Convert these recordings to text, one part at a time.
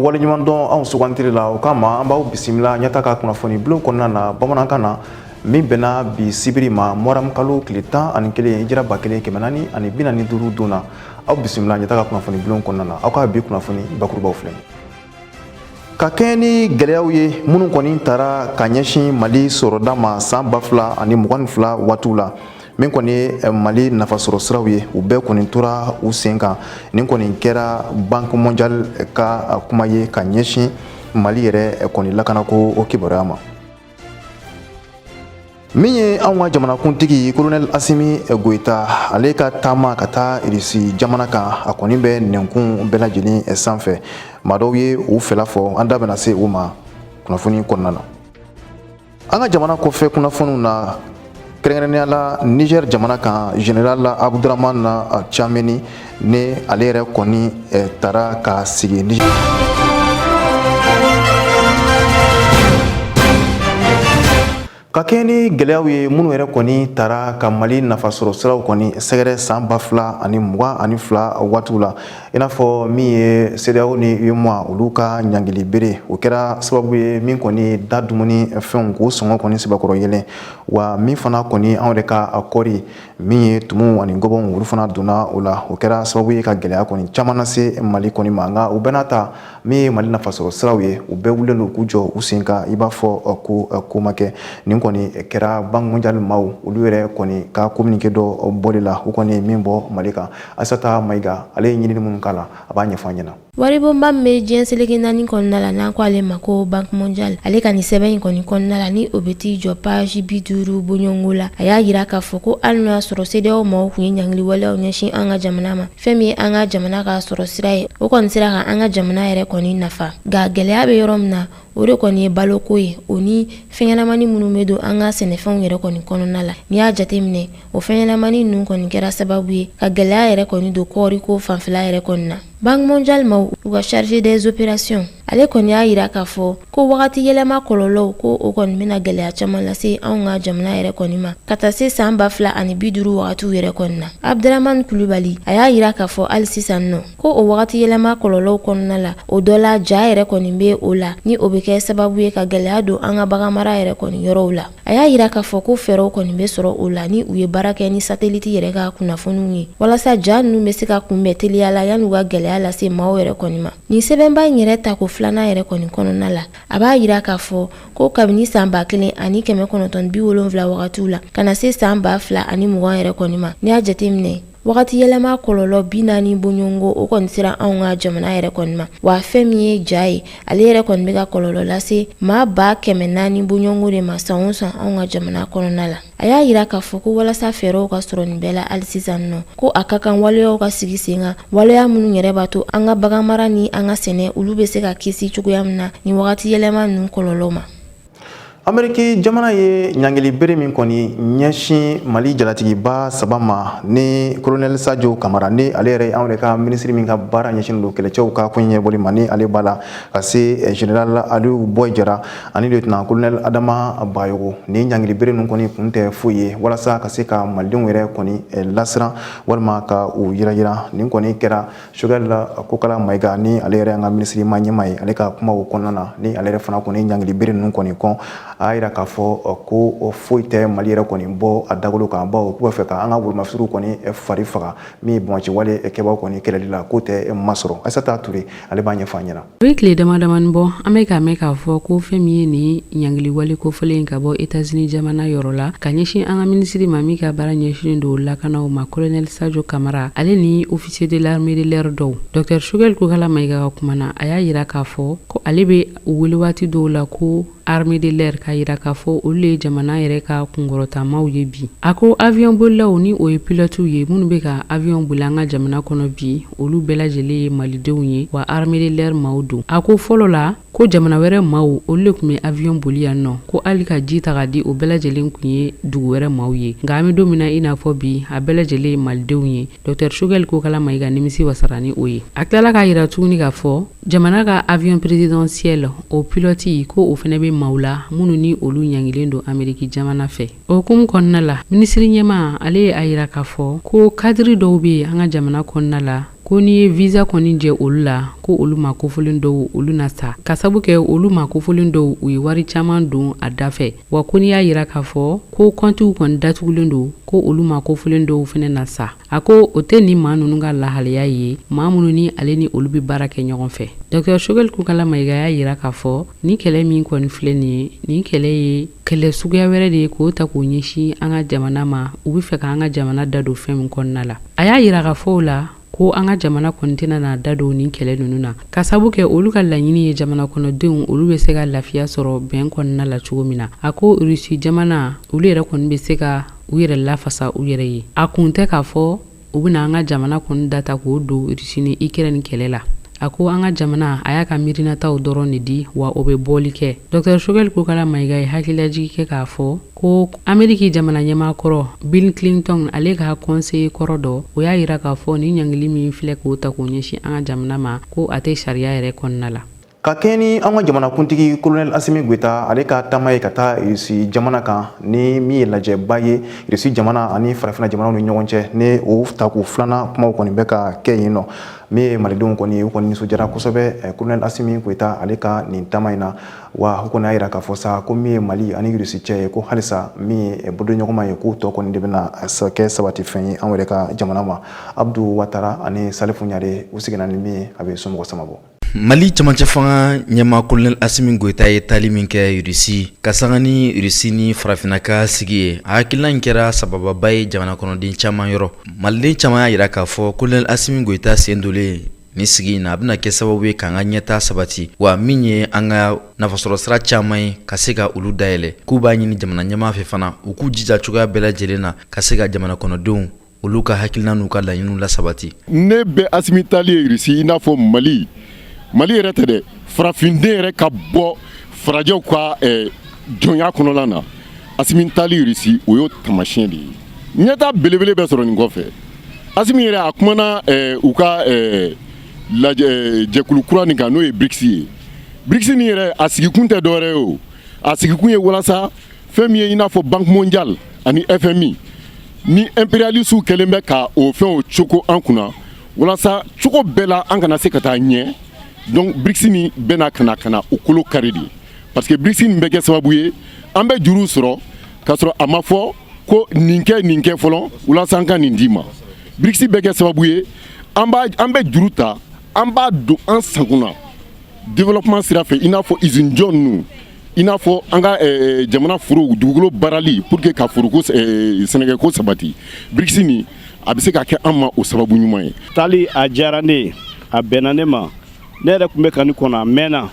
waleɲuman dɔn anw sugantili la. O kama, an b'aw bisimila Ɲɛta ka kunnafoni bulon kɔnɔna na bamanankan na, min bɛnna bi sibiri ma, muharamu kalo tile 11, hijira 1445 don na. Aw bisimila Ɲɛta ka kunnafoni bulon kɔnɔna na. Aw ka bi kunnafoni bakurubaw filɛ. Ka kɛɲɛ ni gɛlɛyaw ye minnu kɔni tara ka ɲɛsin Mali sɔrɔda ma san 2022 waatiw la, min kɔni ye Mali nafasɔrɔ siraw ye, u bɛɛ kɔni tora u sen kan. Nin kɔni kɛra Banque mondiale ka kuma ye ka ɲɛsin Mali yɛrɛ kɔni lakanako o kibaruya ma. Min ye anw ka jamanakuntigi Kolonɛli Asimi Goyita, ale ka taama ka taa Irisi jamana kan, a kɔni bɛ nɛnkun bɛɛ lajɛlen sanfɛ. Maa dɔw ye u fɛla fɔ, an da bɛna se u ma kunnafoni kɔnɔna na. An ka jamana kɔfɛ kunnafoniw na, kɛrɛnkɛrɛnnenya la Niger jamana kan, Général Abdurahman Tchiani, ni ale yɛrɛ kɔni tara ka sigi Niger. Ka kɛɲɛ ni gɛlɛyaw ye minnu yɛrɛ kɔni tara ka Mali nafasɔrɔ siraw kɔni sɛgɛrɛ san 2022 waatiw la, i n'a fɔ min ye CEDEAO ni UEMOA, olu ka ɲangili bere, o kɛra sababu ye min kɔni da dumuni fɛnw k'o sɔngɔ kɔni sebakɔrɔ yɛlɛn, wa min fana kɔni anw yɛrɛ ka kɔɔri, min ye tumuw ani gɔbɔnw, olu fana donna o la, o kɛra sababu ye ka gɛlɛya kɔni caman lase Mali kɔni ma. Nka o bɛɛ n'a ta, min ye Mali nafasɔrɔ siraw ye, u bɛɛ wulilen don k'u jɔ u sen kan, i b'a fɔ ko ko ma kɛ. Nin kɔni kɛra Banque mondiale maaw, olu yɛrɛ kɔni ka communiqué dɔ bɔli la, u kɔni ye min bɔ Mali kan. Asata Mayiga, ale ye ɲinini minnu k'a la, a b'a ɲɛfɔ an ɲɛna. Waribonba min bɛ diɲɛ seleke naani kɔnɔna la, n'an ko ale ma ko Banque mondiale, ale ka nin sɛbɛn in kɔni kɔnɔna la, ni o bɛ t'i jɔ page 50 bɔɲɔgɔnko la, a y'a jira k'a fɔ ko hali n'o y'a sɔrɔ CEDEAO maaw tun ye ɲangili waleyaw ɲɛsin an ka jamana ma, fɛn min ye an ka jamana ka sɔrɔ sira ye, o kɔni sera ka an ka jamana yɛrɛ kɔni nafa. Nka gɛlɛya bɛ yɔrɔ min na, o de kɔni ye baloko ye, o ni fɛnɲɛnamani minnu bɛ don an ka sɛnɛfɛnw yɛrɛ kɔni kɔnɔna la. N'i y'a jateminɛ, o fɛnɲɛnamani ninnu kɔni kɛra sababu ye ka gɛlɛya yɛrɛ kɔni don kɔɔriko fanfɛla yɛrɛ kɔni na. Banque mondiale maaw, u ka chargé des opérations, ale kɔni y'a jira k'a fɔ ko wagati yɛlɛma kɔlɔlɔw, ko o kɔni bɛna gɛlɛya caman lase anw ka jamana yɛrɛ kɔni ma ka taa se san 2050 wagatiw yɛrɛ kɔni na. Abdramane Kulubali, a y'a jira k'a fɔ hali sisan nɔ, ko o wagati yɛlɛma kɔlɔlɔw kɔnɔna la, o dɔ la, ja yɛrɛ kɔni bɛ o la, ni o bɛ kɛ sababu ye ka gɛlɛya don an ka baganmara yɛrɛ kɔni yɔrɔw la. A y'a jira k'a fɔ ko fɛɛrɛw kɔni bɛ sɔrɔ o la, ni u ye baara kɛ ni sateliti yɛrɛ ka kunnafoniw ye, walasa ja ninnu bɛ se ka kunbɛn teliya la yanni u ka gɛlɛya lase maaw yɛrɛ kɔni ma. Nin sɛbɛnba in yɛrɛ tako filanan yɛrɛ kɔni kɔnɔna la, a b'a jira k'a fɔ ko kabini san 1970 wagatiw la ka na se san 2020 yɛrɛ kɔni ma, n'i y'a jateminɛ, wagati yɛlɛma kɔlɔlɔ 40 bɔɲɔgɔnko, o kɔni sera anw ka jamana yɛrɛ kɔni ma. Wa fɛn min ye ja ye, ale yɛrɛ kɔni bɛ ka kɔlɔlɔ lase maa 400,000 bɔɲɔgɔnko de ma san o san anw ka jamana kɔnɔna la. A y'a jira k'a fɔ ko walasa fɛɛrɛw ka sɔrɔ nin bɛɛ la, hali sisan nɔ, ko a ka kan waleyaw ka sigi sen kan, waleya minnu yɛrɛ b'a to an ka baganmara ni an ka sɛnɛ, olu bɛ se ka kisi cogoya min na ni wagati yɛlɛma ninnu kɔlɔlɔ ma. Ameriki jamana ye ɲangili bere min kɔni ɲɛsin Mali jalatigiba saba ma, ni Colonel Sadio Kamara, ni ale yɛrɛ anw yɛrɛ ka minisiri min ka baara ɲɛsinnen don kɛlɛcɛw ka ko ɲɛbɔli ma, ni ale b'a la, ka se Général Aliou Boy Jara ani lieutenant colonel Adama Bagayogo. Ni ɲangili bere ninnu kɔni kun tɛ foyi ye walasa ka se ka malidenw yɛrɛ kɔni lasiran walima ka u yira. Nin kɔni kɛra Choguel Kokala Mayiga, ni ale yɛrɛ an ka minisiri ma ɲɛmaa ye, ale ka kumaw kɔnɔna na, ni ale yɛrɛ fana kɔni ɲangili bere ninnu kɔni kɔn. A y'a jira k'a fɔ ko foyi tɛ Mali yɛrɛ kɔni bɔ a dagolo kan, bawo k'u b'a fɛ ka an ka wolomafisiriw kɔni fari faga min ye banbaanci wale kɛbaaw kɔni kɛlɛli la, k'o tɛ masɔrɔ. Aissata Touré, ale b'a ɲɛfɔ an ɲɛna. O ye tile dama damani bɔ, an bɛ k'a mɛn k'a fɔ ko fɛn min ye nin ɲangili wale kofɔlen ka bɔ États-Unis jamana yɔrɔ la ka ɲɛsin an ka minisiri ma min ka baara ɲɛsinnen don lakanaw ma, Colonel Sadio Kamara, ale ni officier de l'armée de l'air dɔw. Docteur Choguel Kokala Mayiga ka kuma na, a y'a jira k'a fɔ ko ale bɛ u wele waati dɔw la ko armée de l'air, k'a jira k'a fɔ olu le ye jamana yɛrɛ ka kunkɔrɔtamaw ye bi. A ko avion bolilaw, ni o ye pilotew ye minnu bɛ ka avion boli an ka jamana kɔnɔ bi, olu bɛɛ lajɛlen ye malidenw ye, wa armée de l'air maaw don. A ko fɔlɔ la, ko jamana wɛrɛ maaw, olu le tun bɛ avion boli yan nɔ, ko hali ka ji ta ka di, o bɛɛ lajɛlen tun ye dugu wɛrɛ maaw ye, nka an bɛ don min na i n'a fɔ bi, a bɛɛ lajɛlen ye malidenw ye. Docteur Choguel Kokala Mayiga nimisi wasara ni o ye. A tilala k'a jira tuguni k'a fɔ jamana ka avion présidentiel, o pilote, ko o fana bɛ maaw la minnu ni olu ɲangilen don Ameriki jamana fɛ. O hukumu kɔnɔna la, minisiri ɲɛmaa, ale ye a jira k'a fɔ ko cadre dɔw bɛ yen an ka jamana kɔnɔna la. Ko n'i ye visa kɔni jɛ olu la, ko olu ma kofɔlen dɔw, olu na sa, ka sabu kɛ olu ma kofɔlen dɔw, u ye wari caman don a da fɛ. Wa ko n'i y'a yira k'a fɔ ko kɔntiw kɔni datugulen don, ko olu ma kofɔlen dɔw fɛnɛ na sa. A ko o tɛ nin maa ninnu ka lahalaya ye, maa minnu ni ale ni olu bɛ baara kɛ ɲɔgɔn fɛ. Dr Choguel Kokala Mayiga y'a yira k'a fɔ ni kɛlɛ min kɔni filɛ nin ye, nin kɛlɛ ye kɛlɛ suguya wɛrɛ de ye k'o ta k'o ɲɛsin an ka jamana ma. U bɛ fɛ k'an ka jamana da don fɛn min kɔnɔna la, a y'a yira k'a fɔ o la ko an ka jamana kɔni tɛna n'a da don nin kɛlɛ ninnu na, ka sabu kɛ olu ka laɲini ye jamana kɔnɔdenw olu bɛ se ka lafiya sɔrɔ bɛn kɔnɔna la cogo min na. A ko Rusi jamana, olu yɛrɛ kɔni bɛ se ka u yɛrɛ lafasa u yɛrɛ ye. A kun tɛ k'a fɔ u bɛna an ka jamana kɔni da ta k'o don Rusi ni Ukraine kɛlɛ la. A ko an ka jamana a y'a ka miirinataw dɔrɔn de di, wa o bɛ bɔli kɛ. Dr Choguel Kokala Mayiga ye hakililajigi kɛ k'a fɔ ko Ameriki jamana ɲɛmaa kɔrɔ Bill Clinton, ale ka conseiller kɔrɔ dɔ, o y'a yira k'a fɔ nin ɲangili min filɛ k'o ta k'o ɲɛsin an ka jamana ma, ko a tɛ sariya yɛrɛ kɔnɔna la. Ka kɛɲɛ ni an ka jamanakuntigi Colonel Asimi Goita, ale ka taama ye ka taa Irisi jamana kan, ni min ye lajɛba ye Irisi jamana ani farafinna jamanaw ni ɲɔgɔn cɛ, ni o tako filanan kumaw kɔni bɛ ka kɛ yen nɔ. Min ye malidenw kɔni, u kɔni nisɔndiyara kosɛbɛ Colonel Asimi Goita ale ka nin taama in na. Wa u kɔni y'a yira k'a fɔ sa ko min ye Mali ani Irisi cɛ ye, ko halisa min ye bolodiɲɔgɔnma ye, k'o tɔ kɔni de bɛna kɛ sabati fɛn ye anw yɛrɛ ka jamana ma. Abdu Watara ani Salifu Ɲare, u seginna ni min ye, a bɛ somɔgɔ sama bɔ. Mali camancɛ fanga ɲɛmaa Colonel Asimi Goita ye taali min kɛ Irisi ka sanga ni Irisi ni farafinna ka sigi ye, a hakilina in kɛra sabababa ye jamana kɔnɔden caman yɔrɔ. Maliden caman y'a yira k'a fɔ Colonel Asimi Goita sen donlen ni sigi in na, a bɛna kɛ sababu ye k'an ka ɲɛtaa sabati, wa min ye an ka nafasɔrɔ sira caman ye, ka se ka olu dayɛlɛ. K'u b'a ɲini jamana ɲɛmaa fɛ fana, u k'u jija cogoya bɛɛ lajɛlen na ka se ka jamana kɔnɔdenw olu ka hakilina n'u ka laɲiniw lasabati. Ne bɛ Asimi taali ye Irisi, i n'a fɔ Mali, Mali yɛrɛ tɛ dɛ, farafinden yɛrɛ ka bɔ farajɛw ka jɔnya kɔnɔna na. Asimi taali Irisi, o y'o taamasiyɛn de ye. Ɲɛta belebele bɛ sɔrɔ nin kɔfɛ. Asimi yɛrɛ a kumana u ka lajɛ jɛkulu kura nin kan, n'o ye BRICS ye. BRICS nin yɛrɛ, a sigikun tɛ dɔwɛrɛ ye, o a sigikun ye walasa fɛn min ye i n'a fɔ Banque mondiale ani FMI ni impérialistes kɛlen bɛ ka o fɛnw cogo an kunna, walasa cogo bɛɛ la an kana se ka taa ɲɛ. Donc BRICS nin bɛna ka na o kolo kari de, parce que BRICS nin bɛ kɛ sababu ye an bɛ juruw sɔrɔ k'a sɔrɔ a ma fɔ ko nin kɛ, nin kɛ fɔlɔ walasa an ka nin d'i ma. BRICS bɛ kɛ sababu ye an b'a an bɛ juru ta, an b'a don an sago na développement sira fɛ, i n'a fɔ usine jɔ ninnu, i n'a fɔ an ka jamana foro dugukolo baarali pour que ka foroko sɛnɛkɛko sabati. BRICS nin, a bɛ se ka kɛ an ma o sababu ɲuman ye. Taali a diyara ne ye, a bɛnna ne ma. Ne yɛrɛ tun bɛ ka nin kɔnɔ a mɛnna.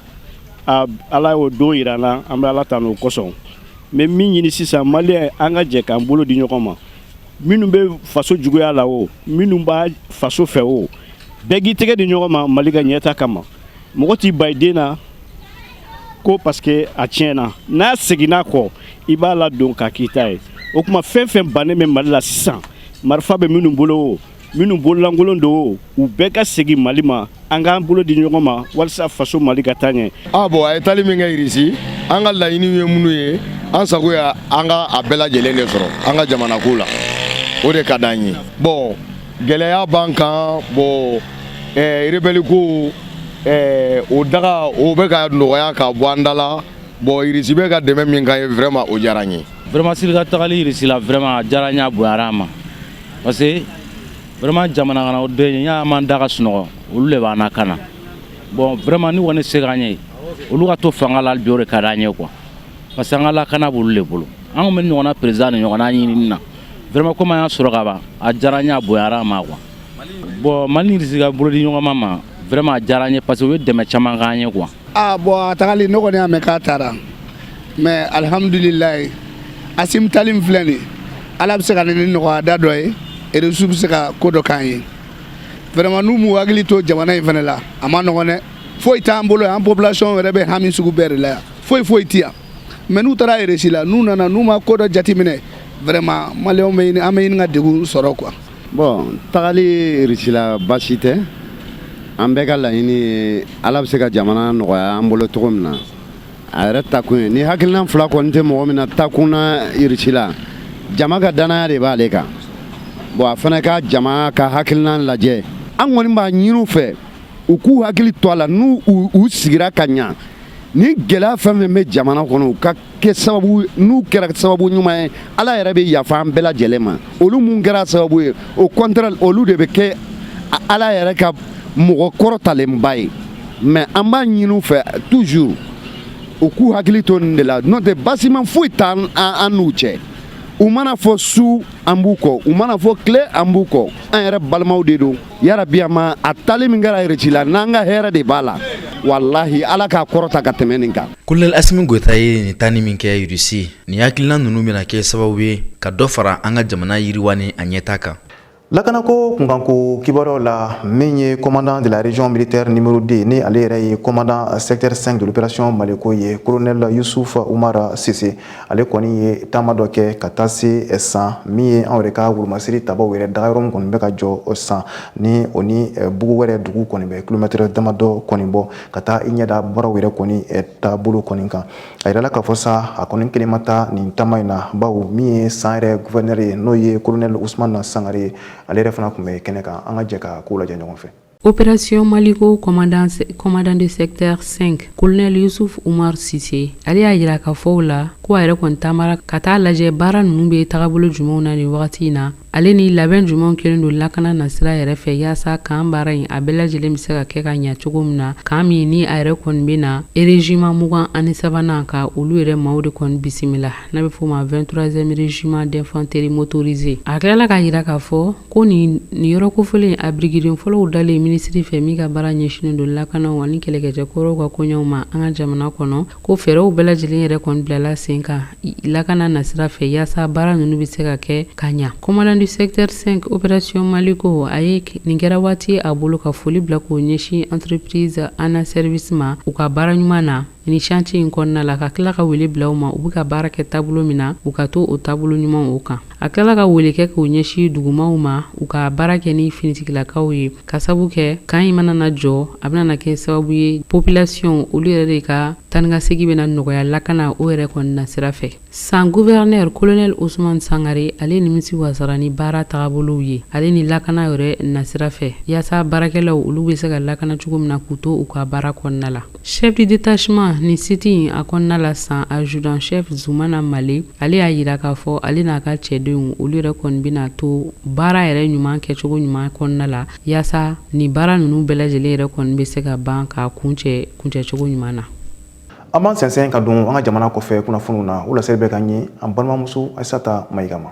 A Ala y'o don yira n na, an bɛ Ala tanu o kosɔn. N bɛ min ɲini sisan, maliyɛn, an ka jɛ k'an bolo di ɲɔgɔn ma. Minnu bɛ faso juguya la, o minnu b'a faso fɛ, o bɛɛ k'i tɛgɛ di ɲɔgɔn ma Mali ka ɲɛta kama. Mɔgɔ t'i ba i den na ko parce que a tiɲɛna, n'a seginna kɔ, i b'a ladon k'a k'i ta ye. O tuma, fɛn fɛn bannen bɛ Mali la sisan, marifa bɛ minnu bolo, o minnu bololankolon don, o u bɛɛ ka segin Mali ma. An k'an bolo di ɲɔgɔn ma walasa faso Mali ka taa ɲɛ. Ah bon, a ye taali min kɛ Irisi, an ka laɲiniw ye minnu ye, an sago ye an ka a bɛɛ lajɛlen de sɔrɔ an ka jamana ko la, o de ka d'an ye. Bon, gɛlɛya b'an kan. Bon, rebelle ko o daga, o bɛ ka nɔgɔya ka bɔ an da la. Bon, Irisi bɛ ka dɛmɛ min k'an ye, vraiment o diyara n ye. Vraiment, Sili ka tagali Irisi la, vraiment a diyara n ye, a bonyara an ma, parce que vraiment jamana kana den y'a man da ka sunɔgɔ, olu de b'an lakana. Bon, vraiment ni kɔni se k'an ye, olu ka to fanga la hali bi, o de ka d'an ye quoi, parce que an ka lakana b'olu de bolo. An kun bɛ ɲɔgɔnna président ni ɲɔgɔnna ɲinini na. Vraiment, komi an y'a sɔrɔ ka ban, a diyara n ye, a bonyara an ma quoi. Bon, Mali ni Irisi ka bolodi ɲɔgɔnma ma, vraiment a diyara n ye, parce que u ye dɛmɛ caman k'an ye quoi. Ah bon, a tagali, ne kɔni y'a mɛn k'a taara, mais alihamudulilayi, Asimi tali min filɛ nin, Ala bɛ se ka na ni nɔgɔya da dɔ ye, Irisiw bɛ se ka ko dɔ k'an ye. Vraiment, n'u m'u hakili to jamana in fana la, a ma nɔgɔn dɛ. Foyi t'an bolo yan, an population yɛrɛ bɛ hami sugu bɛɛ de la yan, foyi foyi ti yan. Mais n'u taara Irisi la, n'u nana, n'u ma ko dɔ jateminɛ, vraiment maliyɛnw bɛ ɲini, an bɛ ɲini ka degun sɔrɔ quoi. Bon, tagali Irisi la, baasi tɛ. An bɛɛ ka laɲini ye Ala bɛ se ka jamana nɔgɔya an bolo cogo min na. A yɛrɛ takun ye ni hakilina fila kɔni tɛ mɔgɔ min na takun na Irisi la, jama ka danaya de b'ale kan. Bon, a fana ka jama ka hakilina lajɛ. An kɔni b'a ɲini u fɛ, u k'u hakili to a la, n'u u sigira ka ɲa, ni gɛlɛya fɛn fɛn bɛ jamana kɔnɔ, u ka kɛ sababu, n'u kɛra sababu ɲuman ye, Ala yɛrɛ bɛ yafa an bɛɛ lajɛlen ma. Olu mun kɛra sababu ye, au contraire, olu de bɛ kɛ Ala yɛrɛ ka mɔgɔ kɔrɔtalenba ye. Mais an b'a ɲini u fɛ toujours, u k'u hakili to nin de la, n'o tɛ basima foyi t'an an n'u cɛ. U mana fɔ su, an b'u kɔ, u mana fɔ tile, an b'u kɔ. An yɛrɛ balimaw de don. Yarabi, a ma a taali min kɛra Irisi la, n'an ka hɛrɛ de b'a la, walahi, Ala k'a kɔrɔta ka tɛmɛ nin kan. Kolonɛli Asimi Goyita ye nin taani min kɛ Irisi, nin hakilina ninnu bɛna kɛ sababu ye ka dɔ fara an ka jamana yiriwa ni a ɲɛtaa kan. Lakanako kunkanko kibaruyaw la, min ye commandant de la région militaire numéro 2, ni ale yɛrɛ ye commandant secteur 5 de l'opération Maliko ye, colonel Youssouf Oumar Sise, ale kɔni ye taama dɔ kɛ ka taa se San, min ye anw yɛrɛ ka wolomasiri tabaw yɛrɛ daga yɔrɔ min kɔni bɛ ka jɔ San, ni o ni Bugu wɛrɛ dugu kɔni bɛ kilomɛtɛrɛ damadɔ kɔni bɔ, ka taa i ɲɛda baaraw yɛrɛ kɔni taabolo kɔni kan. A yirala k'a fɔ sa, a kɔni kelen ma taa nin taama in na, bawo min ye San yɛrɛ gouverneur ye, n'o ye colonel Ousmane Sangare ye, ale yɛrɛ fana tun bɛ kɛnɛ kan. An ka jɛ ka kow lajɛ ɲɔgɔn fɛ. Opération Maliko commandant de secteur 5, colonel Youssouf Oumar Sise, ale y'a jira k'a fɔ o la ko a yɛrɛ kɔni taamara ka taa lajɛ baara ninnu bɛ tagabolo jumɛnw na nin wagati in na, ale ni labɛn jumɛnw kɛlen don lakana nasira yɛrɛ fɛ, yaasa camp baara in a bɛɛ lajɛlen bɛ se ka kɛ ka ɲa cogo min na. Camp min ni a yɛrɛ kɔni bɛ na régiment 23nan ka olu yɛrɛ maaw de kɔni bisimila, n'a bɛ f'o ma 23e régiment d'infanterie motorisée. A tilala k'a jira k'a fɔ ko nin yɔrɔ kofɔlen a birikiden fɔlɔw dalen minisiri fɛ, min ka baara ɲɛsinnen don lakanaw ani kɛlɛkɛcɛkɔrɔw ka koɲɛw ma an ka jamana kɔnɔ, ko fɛɛrɛw bɛɛ lajɛlen yɛrɛ kɔni bilala sen kan lakana nasira fɛ, yaasa baara ninnu bɛ se ka kɛ ka ɲa. Commandant du secteur 5 opération Maliko, a ye nin kɛra waati a bolo ka foli bila k'o ɲɛsin entreprise Ana Service ma u ka baara ɲuman na ni chantier in kɔnɔna la, ka tila ka wele bila u ma, u bɛ ka baara kɛ taabolo min na, u ka to o taabolo ɲuman o kan. A tilala ka wele kɛ k'o ɲɛsin dugumaw ma, u ka baara kɛ ni finitigilakaw ye, ka sabu kɛ camp in mana na jɔ, a bɛna na kɛ sababu ye population olu yɛrɛ de ka taa ni ka segin bɛna nɔgɔya lakana o yɛrɛ kɔni nasira fɛ. San gouverneur colonel Ousmane Sangare, ale nimisi wasara ni baara tagabolow ye, ale ni lakana yɛrɛ nasira fɛ, yaasa baarakɛlaw olu bɛ se ka lakana cogo min na k'u to u ka baara kɔnɔna la. Chef du détachement ni site in a kɔnɔna la San, adjudant chef Zumana Male, ale y'a jira k'a fɔ ale n'a ka cɛdenw olu yɛrɛ kɔni bɛna to baara yɛrɛ ɲuman kɛcogo ɲuman kɔnɔna la, yaasa ni baara ninnu bɛɛ lajɛlen yɛrɛ kɔni bɛ se ka ban k'a kuncɛ kuncɛcogo ɲuman na. An b'an sɛnsɛn ka don an ka jamana kɔfɛ kunnafoniw na. O laseli bɛ ka ɲɛ an balimamuso Ayisata Mayiga ma.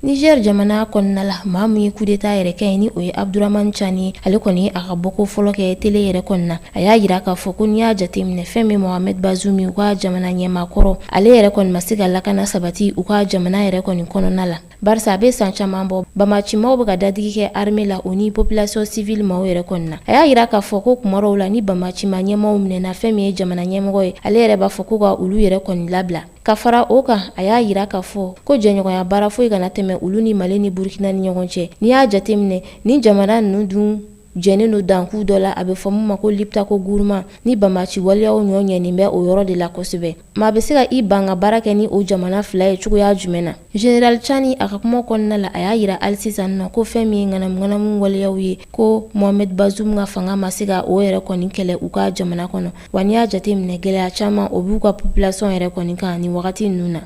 Niger jamana kɔnɔna la, maa min ye coup d'état yɛrɛ kɛ, ni o ye Abdourahamane Tiani ye, ale kɔni a ka bɔko fɔlɔ kɛ télé yɛrɛ kɔnɔna. A y'a jira k'a fɔ ko n'i y'a jateminɛ, fɛn min Mohamed Bazoum, u ka jamana ɲɛmaa kɔrɔ, ale yɛrɛ kɔni ma se ka lakana sabati u ka jamana yɛrɛ kɔni kɔnɔna la, barisa a bɛ san caman bɔ, bamacimaw bɛ ka dadigi kɛ armée la, o ni population civile maaw yɛrɛ kɔni na. A y'a jira k'a fɔ ko kuma dɔw la, ni bamacima ɲɛmaaw minɛna, fɛn min ye jamana ɲɛmɔgɔ ye, ale yɛrɛ b'a fɔ ko ka olu yɛrɛ kɔni labila. Ka fara o kan, a y'a jira k'a fɔ ko jɛɲɔgɔnya baara foyi kana tɛmɛ olu ni Mali ni Burukina ni ɲɔgɔn cɛ. N'i y'a jateminɛ, ni jamana ninnu dun jɛnnen don dankun dɔ la, a bɛ fɔ min ma ko Liptako Gourma, ni banbaanci waleyaw ɲɔ ɲɛnen bɛ o yɔrɔ de la kosɛbɛ, maa bɛ se ka i ban ka baara kɛ ni o jamana fila ye cogoya jumɛn na? Général Tiani, a ka kuma kɔnɔna la, a y'a jira hali sisan nɔ ko fɛn min ye ŋanamuŋanamu waleyaw ye, ko Mohamed Bazoum ka fanga ma se ka o yɛrɛ kɔni kɛlɛ u ka jamana kɔnɔ. Wa n'i y'a jateminɛ, gɛlɛya caman o b'u ka population yɛrɛ kɔni kan nin wagati ninnu na.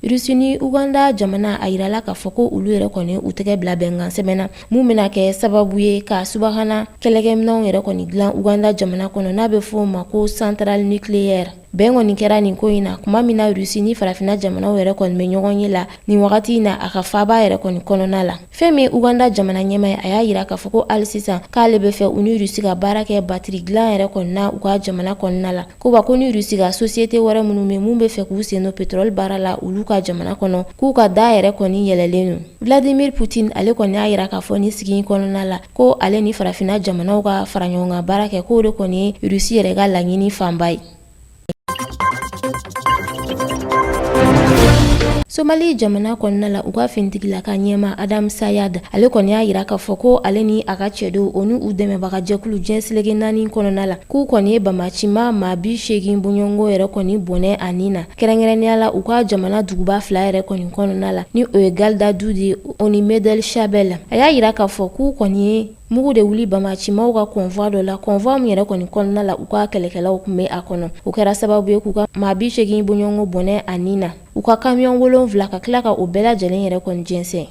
Russie ni Uganda jamana, a yirala k'a fɔ ko olu yɛrɛ kɔni u tɛgɛ bila bɛnkan sɛbɛn na, mun bɛna kɛ sababu ye ka subahana kɛlɛkɛminɛnw yɛrɛ kɔni dilan Uganda jamana kɔnɔ, n'a bɛ fɔ o ma ko centrale nucléaire. Bɛn kɔni kɛra nin ko in na tuma min na Russie ni farafinna jamanaw yɛrɛ kɔni bɛ ɲɔgɔn ye la nin wagati in na a ka faaba yɛrɛ kɔni kɔnɔna la. Fɛn min ye Uganda jamana ɲɛmaa ye, a y'a jira k'a fɔ ko hali sisan k'ale bɛ fɛ u ni Russie ka baara kɛ batiri dilan yɛrɛ kɔni na u ka jamana kɔnɔna la, ko wa ko ni Russie ka société wɛrɛ minnu bɛ mun bɛ fɛ k'u sen don pétrole baara la olu ka jamana kɔnɔ, k'u ka da yɛrɛ kɔni yɛlɛlen don. Vladimir Poutine, ale kɔni y'a jira k'a fɔ nin sigi in kɔnɔna la ko ale ni farafinna jamanaw ka fara ɲɔgɔn kan baara kɛ, k'o de kɔni ye Russie yɛrɛ ka laɲini fanba ye. Somali jamana kɔnɔna la, u ka finitigilaka ɲɛmaa Adam Sayad, ale kɔni y'a yira k'a fɔ ko ale ni a ka cɛdenw, o ni u dɛmɛbagajɛkulu diɲɛ seleke naani kɔnɔna la, k'u kɔni ye banbacima maa 80 bɔɲɔgɔnko yɛrɛ kɔni bɔnɛ a ni na, kɛrɛnkɛrɛnnenya la u ka jamana duguba fila yɛrɛ kɔni kɔnɔna la, ni o ye Galgadud ye, o ni Middle Shabelle. A y'a yira k'a fɔ k'u kɔni ye mugu de wuli banbacimaw ka convoi dɔ la, convoi min yɛrɛ kɔni kɔnɔna la u ka kɛlɛkɛlaw tun bɛ a kɔnɔ. O kɛra sababu ye k'u ka maa 80 bɔɲɔgɔnko bɔnɛ a ni na, u ka kamiyɔn 7, ka tila ka o bɛɛ lajɛlen yɛrɛ kɔni jɛnsɛn.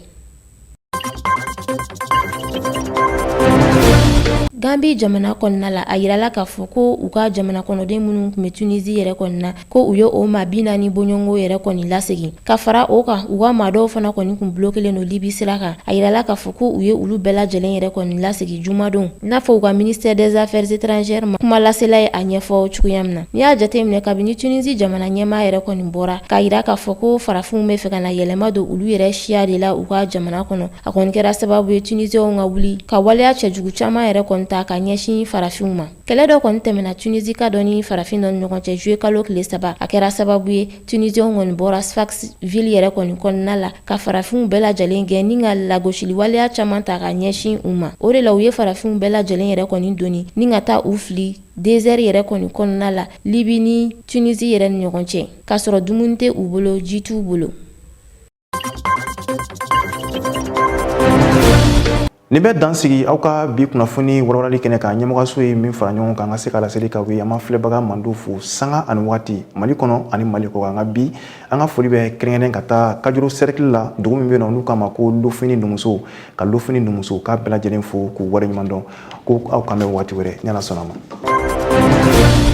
Gambi jamana kɔnɔna la, a yirala k'a fɔ ko u ka jamana kɔnɔden minnu tun bɛ Tunisie yɛrɛ kɔni na, ko u ye o maa 40 bɔɲɔgɔnko yɛrɛ kɔni lasegin. Ka fara o kan, u ka maa dɔw fana kɔni tun bloquelen don Libi sira kan. A yirala k'a fɔ ko u ye olu bɛɛ lajɛlen yɛrɛ kɔni lasegin jumadon, i n'a fɔ u ka ministère des affaires étrangères ma kumalasela ye a ɲɛfɔ cogoya min na. N'i y'a jateminɛ, kabini Tunisie jamana ɲɛmaa yɛrɛ kɔni bɔra k'a yira k'a fɔ ko farafinw bɛ fɛ ka na yɛlɛma don olu yɛrɛ siya de la u ka jamana kɔnɔ, a kɔni kɛra sababu ye Tunisienw ka wuli ka waleya cɛjugu caman yɛrɛ kɔni ta ka ɲɛsin farafinw ma. Kɛlɛ dɔ kɔni tɛmɛna Tunisika dɔ ni farafin dɔ ni ɲɔgɔn cɛ juillet kalo tile 3. A kɛra sababu ye Tunisienw kɔni bɔra Sfax ville yɛrɛ kɔni kɔnɔna la ka farafinw bɛɛ lajɛlen gɛn ni ka lagosili waleya caman ta ka ɲɛsin u ma. O de la u ye farafinw bɛɛ lajɛlen yɛrɛ kɔni doni ni ka taa u fili désert yɛrɛ kɔni kɔnɔna la Libi ni Tunisie yɛrɛ ni ɲɔgɔn cɛ, k'a sɔrɔ dumuni tɛ u bolo, ji t'u bolo. Nin bɛ dan sigi aw ka bi kunnafoni walawalali kɛnɛ kan. Ɲɛmɔgɔso ye min fara ɲɔgɔn kan ka se ka laseli k'aw ye, an b'an filɛbaga mandiw fo sanga ani waati, Mali kɔnɔ ani Mali kɔkan. Nka bi, an ka foli bɛ kɛrɛnkɛrɛn ka taa Kajuru cercle la, dugu min bɛ yen nɔ n'u k'a ma ko Lofini Numuso, ka Lofini Numuso k'a bɛɛ lajɛlen fo k'u waleɲuman dɔn. Ko aw k'an bɛn waati wɛrɛ, ni Ala sɔnna a ma.